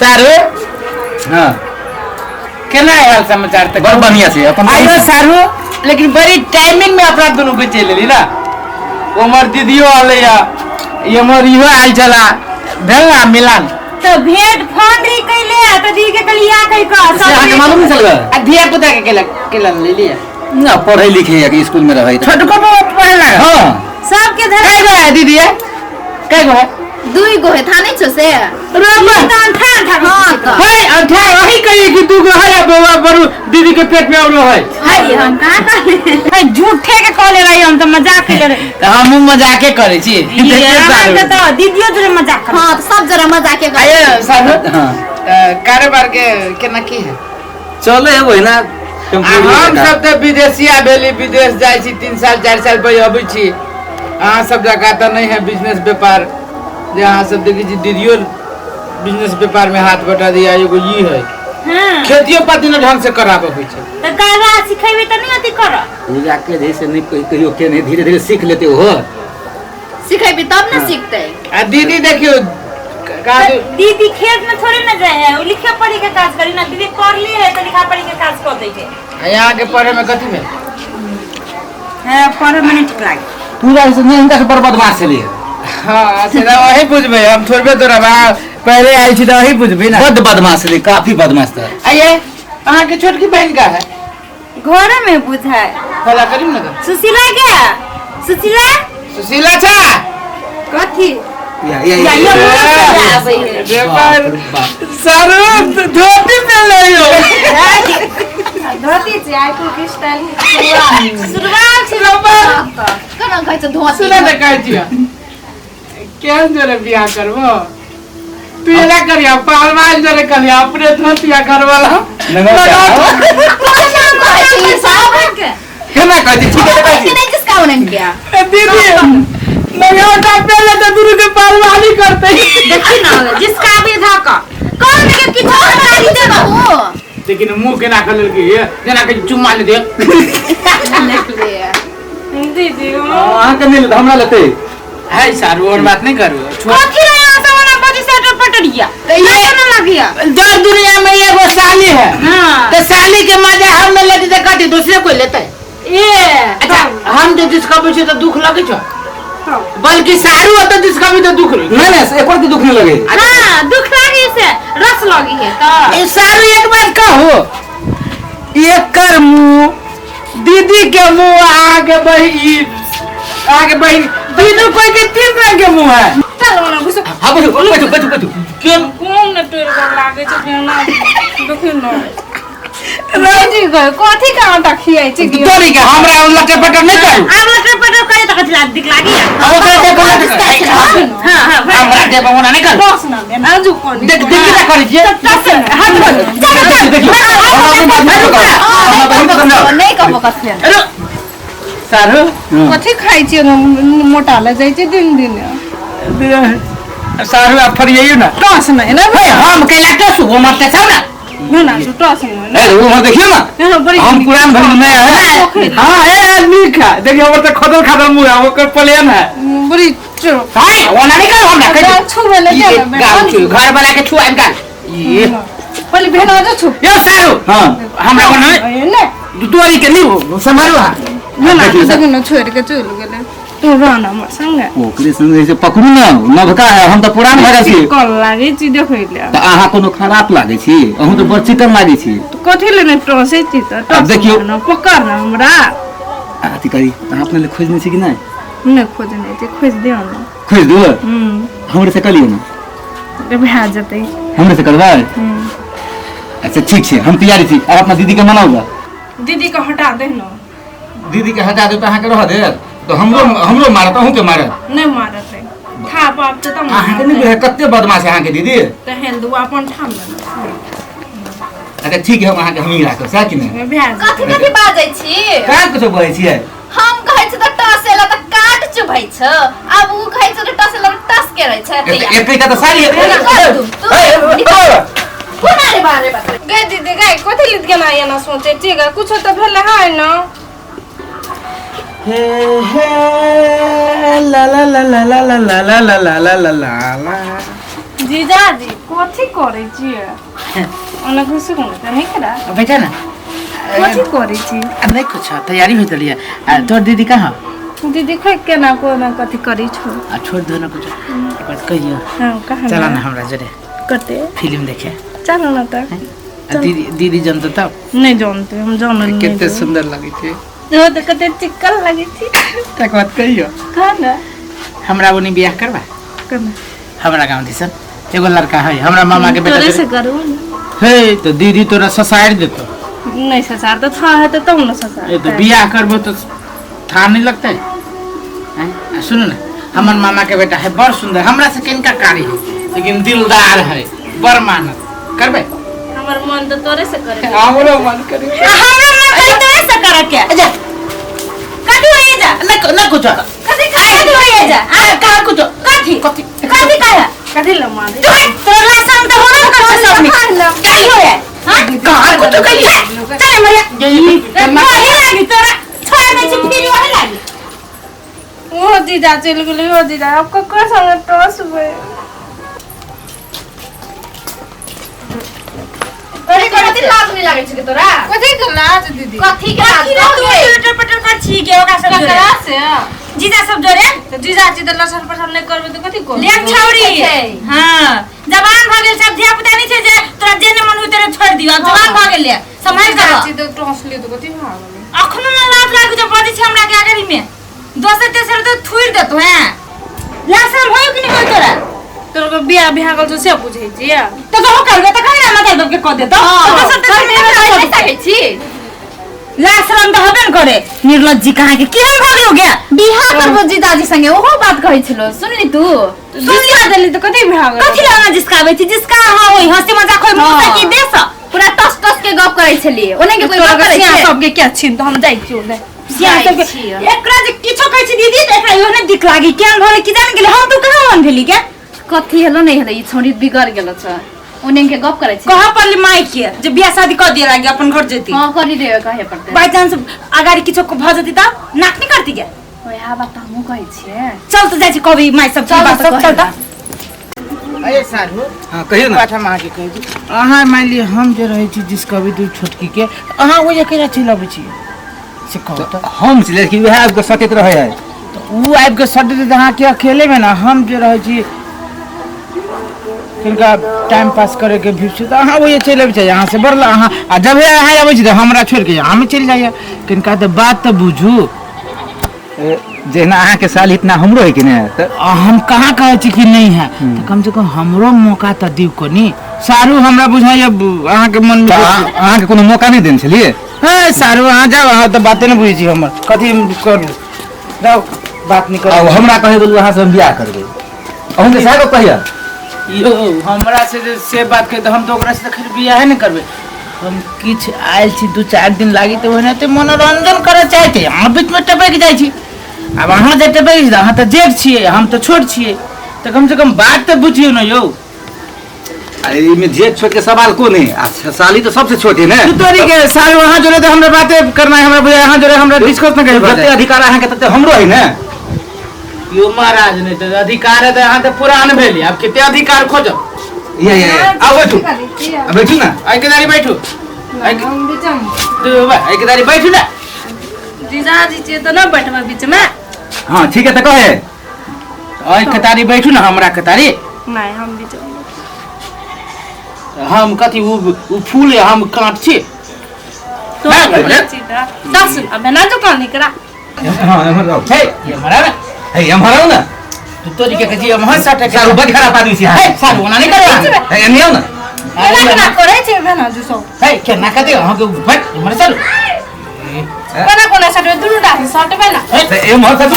सारू हाँ केना हाल समाचार तऽ बड़ बढ़िया छै अपन आइयो सारू लेकिन बड़ी टाइमिंग में अपना दुनू के चलि एली ना उमर दीदियो आले या एमर इहो आयल छला भेल ना मिलान तो भेंट फोन रही कैले तो दी के कहली आ कहि कऽ से अहाँके मालूम नहीं चलगा आ धिया पुता के केला केला ले लिया ना पढ़े लिखे है कि स्कूल में रहे छोटको बउआ पढ़े लगा हाँ सबके धर कै गो है दीदी है कै गो है दुई गो है था नहीं छो से रोपा तऽ अंठा अंठा हाँ तऽ है अंठा वही कहिए कि दू गो है आ बउआ बरू दीदी के पेट में औरो है है हम कहाँ कहले है झूठे के कहले रही हम तऽ मजाक कैले रही तऽ हमहूँ मजाके करै छी देखियौ सारू। अहाँके तऽ दीदियो जोरे मजाक करै हाँ तऽ सब जरा मजाके कर आइए सारू हाँ कारोबार के केना की है चले है वही ना आ हम सब तऽ विदेशिया भेली विदेश जाइ छी 3 साल 4 साल पर अबै छी अहाँ सब जकाँ तऽ नहि है बिजनेस व्यापार जे अहाँ सब देखै छी दीदियो बिजनेस व्यापार में हाथ बटा दिया एगो ई है हाँ खेतियो पाती ने ढंग से कराबऽ होइ छै तऽ काजा सिखेबै तऽ नहि अथी करऽ ओ जाके जे से नहीं कहियो के नहीं धीरे धीरे सीख लेते हो सिखेबी तब ना सीखते आ दीदी देखियो का दीदी खेत में थोड़े ना जाए है वो लिखे पढ़े के काज करी ना दीदी पढ़ली है तो लिखा पढ़ी के काज कर दै छै यहाँ के पढ़े में कथी में है पढ़े में नहीं ठीक लागे पूरा ऐसे नहीं हिनका से बड़ बदमाश छलियै हाँ से तऽ वही बुझबै हम थोड़बे तोरा बा पहले आयल छी तऽ वही बुझबै ना बड बदमाश छलियै काफी बदमाश था आइए अहाँ के छोटकी बहन का है घरे में बुझाए फला करीम ना तो। सुशीला के सुशीला सुशीला छा कथी या या या या ये आबै है व्यापार बाप रे बाप। सर धोती पहन लियो धोती छै आइ के स्टाइल सुरवाल छै केना कहै छै धोती सुना ने कहै छियै केहन जोरे बियाह करबो तू एना करिया पहलवान जोरे करिया अपने धोतिया घरवाला केना कहै छै ई सब केना कहै छी ठीक है कहै के छी नहीं डिस्काउंट किया दीदी नंगौटा पहले तो दुनू के पहलवानी करते देखी ना जिसका भी धक कौन के किछो गाड़ी दे बहू लेकिन मुंह केना कर लेलकै ये जेना कि चुम्मा ले दे ले दीदी अहाँके नहि लेत हमरा लेतै है सारू और बात नहीं करू कथी रे यहाँ से वाला बजी सेटर पटरिया तो ये ना लगिया दर दुनिया में एगो साली है हाँ तो साली के मजा हम न लेते तो कथी दूसरे कोई लेते ये अच्छा हम जे जिसका छै तो दुख लगे छो बल्कि सारू होते जिसका भी तो दुख लगे नहीं नहीं एको रत्ती दुख नहीं लगे हाँ दुख लागी से रस लगी है तो ए सारू एक बात कहो एकर मुंह दीदी के मुंह अहाँ के बहिन अहाँ के बहिन दीदी कोई के तीन रंग के मुंह है चल ओना घुसो हाँ बैठू बैठू बैठू बैठू क्यों कोन ने टोर कर लागे छै केना देखिन न दीदी गए कथी के आटा खियाइ छै गे तोरी के हमरा लटर पटर नहीं करू आब लटर पटर करे त कथी लाग दिक लागी अब ओकरा देखो लटर हां हां हमरा देबो ओना नहीं करू बस ना देना आजू कोन देख देख की करै छियै हाथ चल चल देखियौ हम अपन बात नहीं कहब हमरा बहिन के समझाउ नहीं कहबो कथी अरे सारू कथी खाइ छियै मोटा ले जाइ छै दिन दिन सारू आप फरियाइयो ना टस नहि ने हे हम कैला तो सुबह मरते छौ ना ना ना टस नहि ए वो वहाँ देखियो ना ना बड़ी हम पुरान भइल नया है हाँ ए नीक है देखियो हमर तऽ खदल खदल मुँह है ओकर प्लेन है बड़ी हाय ओना नहीं करू हमरा कहि छुबै ले ई गाँव छु घर वाला के छु आबि गाल ई पहिले भेना जे छु यो सारू हाँ हमरा कोन ने तोरी के नी सम्हारू हा ना ना देखियौ सर। देखियौ ने छोड़ि के चलि गेलै तू रह न हमर संगे ओकरे संग जे छै पकड़ू ना नवका है हम तऽ पुरान भऽ गेल छी कल लागै छी देखै ले तऽ अहाँ कोनो खराब लागै छी अहूँ तऽ बड़ चिकन लागै छी कथी ले नहि टसै छी तऽ आब देखियौ। न पकड़ न हमरा अथी करी अहाँ अपने ले खोजने छी कि नहि नहि खोजने छी खोजि दियौ न खोजि दियौ हूँ हमरे से कलियौ ने भए जेतै हमरे से करबै हूँ अच्छा ठीक छै हम तैयारी छी आब अपना दीदी के मनाउ गा दीदी के हटा दे न दीदी के हटा देब तऽ अहाँके रहऽ देत तऽ हमरो हमरो मारत अहूँके मारत नहि मारत खा पाप तऽ तब अहाँके नहि बुझाय कते बदमाश है अहाँके दीदी तहन दू अपन ठाम ने अच्छा ठीक है हम अहाँके हमही राखब सएह कि नहि भए जेतै कथी कथी बाजै छी कहाँ कुछो बजै छियै हम कहै छी तऽ टस एला तऽ काट चुभै छ आब उ कहै छै तऽ टस एला तऽ टस के रहै छै एकैटा तऽ साड़ी निकाल तू, तू निकाल। कोना रे बारे बाप रे। गै दीदी गै कथी लए केना एना सोचै छी गै कुछो तऽ भेलै है न हे हे ला ला ला ला ला ला ला ला ला ला ला ला ला। जीजाजी कथी करै छियै? ओना घुसु कोना त नहीं करा। बैठा ना। कथी करै छी? नहीं कुछ, तैयारी होइत लिया। तोर दीदी कहाँ? दीदी खोइ केना कोना कथी करै छौ। आ छोड़ दो ना कुछ, एक बात कहियो। हां, कहाँ? चला ना हमरा जरे कते फिल्म देखे। चल ना त। दीदी दीदी जानते तब? नहीं जानते, हम जानल नहीं। कते सुंदर लगै छै। ओ त कते चिकन लगै छै। एक बात कहियो। कह ना। हमरा ओनी बियाह करबा? करना। हमरा गांव दिसन एगो लड़का है, हमरा मामा के बेटा। तोरे से करू। हे तो दीदी तोरा ससार देतो। नहीं ससार तो था है तो तब ना ससार। ए तो बियाह करबो तो था नहीं लगता है। सुनो ना, हमर मामा के बेटा है, बड़ सुंदर, हमरा से किनका कारी है, लेकिन दिलदार है, बड़ मानत। करबे? हमर मन तो तोरे से करे। हमरो मन करे। हमरा मन करे तोरे से करे के। जा कथी होई जा? ना ना कुछ। कथी कथी होई जा? आ का कुछ? कथी कथी कथी कहे? कथी ल मारे? तोरा संग तो होना कर सब में। कथी होए? हां कहां कुछ कही? चल मरिया। यही वही लागी तोरा, छोड़ दे छी फिर वही लागी। ओ जीजा चल गेलै, ओ जीजा अब ककर संगे टसबै? तोरे कथी लाज नहीं लागै छै तोरा? कथी के लाज दीदी? कथी के लाज? तू लटर पटर कर छी के ओकरा सब ककरा से? जीजा सब जोरे। त जीजा जी त लसर पसर नहीं करबे त कथी करबे? लेक छौरी। हां, जवान भ गेल सब, धिया पुता नहीं छै जे तोरा जेने मन होय तेरे छोड़ दियो। अब जवान भ गेल, संभाल कर। जीजा जी त टस ले त कथी भ गेलै? अखनो न लाज लागू जे बजै छै हमरा के आगरी में। दोसर तेसर तो थुइर देतो। हैं लासम होय कि नहीं होय तोरा? तोर के बियाह बियाह गेल छौ से बुझै छियै? त तो करबे त कहिना माता बाप के कह देतो। दोसर तेसर नहीं सकै छी। लाशरम त होबे न करे। निर्लज्जी कहाँ के केहन भ गेलो गे? बियाह करबो जीजाजी संगे ओहो बात कहै छलो, सुनली तू? सुनिया देली त कथी भए गेल? कथी लगा जिसकाबै छी? जिसका हां होई हंसी मजाक होई मुंह से की देस पूरा टस टस के गप करै छलियै। ओने के कोई तोरा गप के करै सिया छै? सबके क्या छिन त हम जाइ छियौ ने। सिया सबके एकरा जे किछो कहै छी दीदी त एकरा इहो नै दिक लागी। केहन भले की जान गेलै हम तू कहाँ मन भेली के? कथी हेलो नहीं हेलो, ई छौड़ी बिगड़ गेलो छ। ओने के गप करै छै। कह पड़ली माई के जे बियाह शादी कर दिए लागी अपन घर जेती। हां करी देबे कहे पड़तै। बाय चांस अगाड़ी किछो भ जेती त नाक नहीं करती के? ओएह बात त हमहूँ कहै छियै। चल त जाइ छी कभी माई सब चल बात त सब चल त। अरे सारू। हां कहियो ना। बात हम अहाँके कहै छी, अहाँ मान लिअ हम जे रहै छी जिस कभी दू छोटकी के, अहाँ ओ जे केना चलि अबै छी से कहू त। हम चलि कि वएह आबि के सटैत रहै है। त उ आबि के सटैत त अहाँके अकेले में ना, हम जे रहै छी तिनका टाइम पास करे के भी छै त अहाँ ओहि चलि अबै छी। अहाँ से बड़ला अहाँ, आ जब अहाँ अबै छी त हमरा छोड़ि के अहाँ चलि जाइए। तिनका त बात त बुझू। जहिना अहाँके साल इतना हमरो है कि ने त हम कहाँ कहै छी कि नहीं है, त कम से कम हमरो मौका त दियौ कनी। सारू हमरा बुझाइए अहाँके मन में अहाँके कोनो मौका नहीं देने छलियै? हे सारू अहाँ जाउ, अहाँ त बाते नहीं बुझै छी हमर, कथी करू जाउ बात नहीं करू। हमरा कहै बोलू अहाँ से हम बियाह करबै, अहूँके सएह गप कहिया? यो हमरा से जे से बात कहे त हम त ओकरा से त खाली बियाहे नहीं करबै। हम किछ आयल छी 2-4 दिन लागी त ओनाहिते मनोरंजन करऽ चाहते, अहाँ बीच में टपकि जाइ छी। आब अहाँ जे टपकि छी अहाँ त जेठ छियै, हम त छोट छियै, त कम से कम बात त बुझियौ ने यौ। अरे एहिमे जेठ छोट के सवाल कोन है? आ साली तो सबसे छोट है ने। तू तोरी के सालू अहाँ जोड़े त हमरा बाते करना है, हमरा बुझाय अहाँ जोड़े हमरा डिस्कस न करे। जते अधिकार अहाँके तते हमरो है ने। यो महाराज नहीं तो अधिकार है त अहाँ त पुरान भेली, आब कते अधिकार खोजब। ये ये आओ बैठू, आ बैठू ना। आई के दारी बैठू, हम बीच में। तू बा आई के दारी बैठू ना। जीजाजी छियै त न बैठबै बीच में। हां ठीक है त कहे आई के दारी बैठू ना, हमरा के दारी नहीं हम बीच में। हम कथी उ फूल है, हम कांट छी। तो दस अब ना तो कौन निकला। हां एमहर जाओ। हे ये मरा ना। हे एमहर आओ ना। तू तोरी के कजी एमहर सटे के सारू बड़ खराब आदमी छी। हे सारू ओना नहीं करे। हे एने आओ ना। केना केना करै छै भेना जुसो? हे केना कते अहाँ के बैठ एमहर चलू। कोना कोना सटबै दुनू टा सटबै ना। हे एमहर सटू।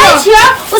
कहै छियो, उ